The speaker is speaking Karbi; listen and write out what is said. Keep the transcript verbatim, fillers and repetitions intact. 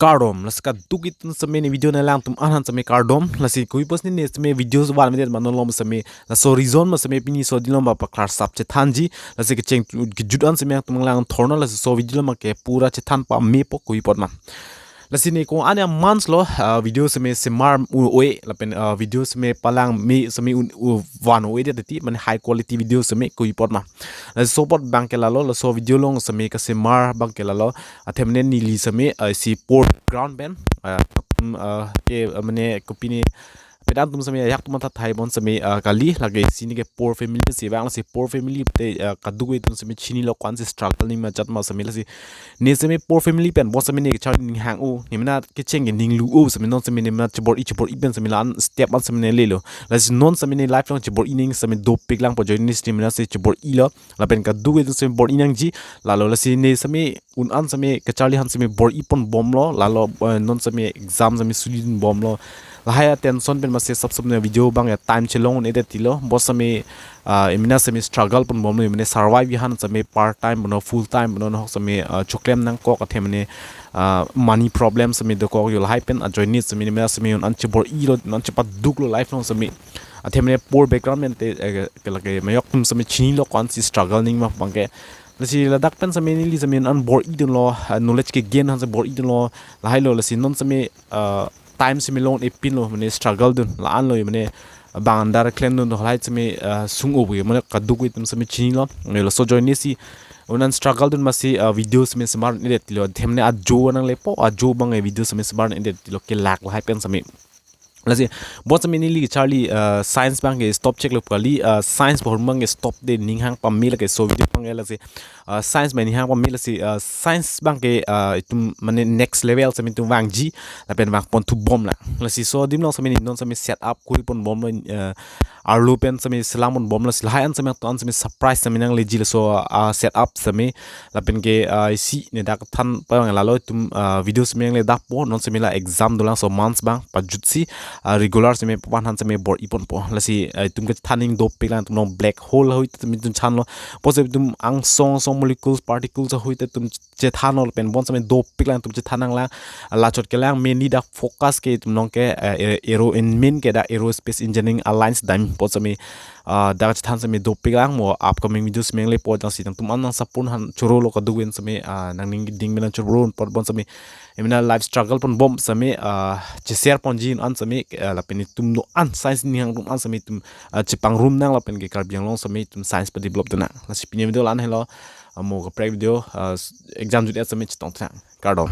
Kardom, lasi kadokave atum seme ne video nanglang atum aphan seme kardom. Lasi kopi apotsi ne seme video van medet ma non malom seme, laso reason ma seme pini laso adim along ma paklarsap chethanji. Lasi kecheng kejut an seme nangtum lang thorna, lasi laso video along ma ke pura chethan pamepo kopi apot ma. Lasi ne ko-an a-months lo, ah, video seme semar u-, ove, lapen, ah, video seme palangme seme un-, u-, van ove det ti, mane high quality video seme kopi apot ma. Lasi laso apot abang ke lalo, laso video along seme kasemar abang ke lalo, athema ne neli seme, ah, isi poor background pen, ah, um, ah, ke, ah, mane kopine, pen atum seme ajahak atum matha thai bon seme, ah, kali, lake isi ne ke poor family si abang, lasi poor family te, ah, kadokave atum seme chinilo ko-ansi struggle aning ma jat ma seme, lasi ne seme poor family pen bon seme ne kacharli aning hang-o, ne mena kecheng ke aning lu-o seme, non seme ne mena chebor-i chebor-i pen seme la-an step an seme ne lelo. Lasi non seme ne life along chebor-i aning seme dopik lang pu ajoine si ne mena si chebor-ilo. Lapen kadokave atum seme bor-i nangji, lalo lasi ne seme un-an seme kacharli aphan seme bor-i pon bomlo, lalo, eh, non seme exam seme sudun bomlo. Lahai a-tension pen masi sap sap ne video abang ya time chelong un-edet tilo, bon seme, ah, emena seme struggle pon bomlo, emena survive aphan seme part time bono full time bono nahok seme, ah, choklem nangkok athema ne, ah, money problem seme dokok yo, lahai pen ajoine seme ne mena seme un-an chebor-ilo, un-an chepaduklo life along seme. Athema ne poor background pen te, eh, ke lake mayok atum seme chinilo ko-ansi struggle aning ma abang ke. Lasi ladak pen seme neli seme un-an bor-i dunlo, ah, knowledge ke gain aphan seme bor-i dunlo. Lahailo lasi non seme, ah, time seme long-e pinlo, mane struggle dun, la-anlo mane bang andar klem dun, lahai seme, ah, sung-o bu, mane kadokave atum seme chinilo. Mane laso ajoine si un-an struggle dun masi, ah, video seme semar un-edet tilo, athema ne ajo nanglepo, ajo abang e video seme semar un-edet tilo, kelak lahai pen seme. Lasi bon seme neli kacharli, ah, science abang ke stop cheklo kali, ah, science bahur abang ke stop de aning hang pame lake laso video abang ke, lasi, ah, science ma aning hang pame, lasi, ah, science abang ke, ah, itum mane next level seme itum vangji, lapen vang pon thu bomlang. Lasi laso adim along seme ne non seme set up kuri pon bomlo, ah, arlo pen seme selam pon bomlo, lasi lahai an seme to an seme surprise seme nangleji laso, ah, set up seme. Lapen ke, ah, isi ne dak than pavang lalo, itum, ah, video seme nangle dakpo, non seme la exam dolang, laso months abang pajutsi, ah, regular seme pavan aphan seme bor-i ponpo. Lasi, ah, itum kachethan aning dopik lang, itum long black hole ahoi te itum chethanlo. Apotsi itum angsong angsong molecules, particles ahoi te itum chethanlo, lapen bon seme dopik lang itum chethan nanglang. Ah, lachot kelang mainly dak focus ke itum long ke, eh, aero, in main ke dak aerospace engineering a-lines dam apot seme, ah, dak chethan seme dopik lang, mo upcoming videos seme nanglepo, jangsi nangtum an nang support aphan chorolo, kadokave atum seme, ah, nangning ding pen nangchoro apot bon seme, emena life struggle pon bom seme, ah, che-share ponji un-an seme, ah, lapen itum do-an science aning hang atum an seme itum, ah, chepangrum nang, lapen ke Karbi Anglong seme itum science pa-develop dun nang. Lasi pini video la-an helo, ah, mo kaprek video, ah, exam jut et seme chetong tang. Kardom.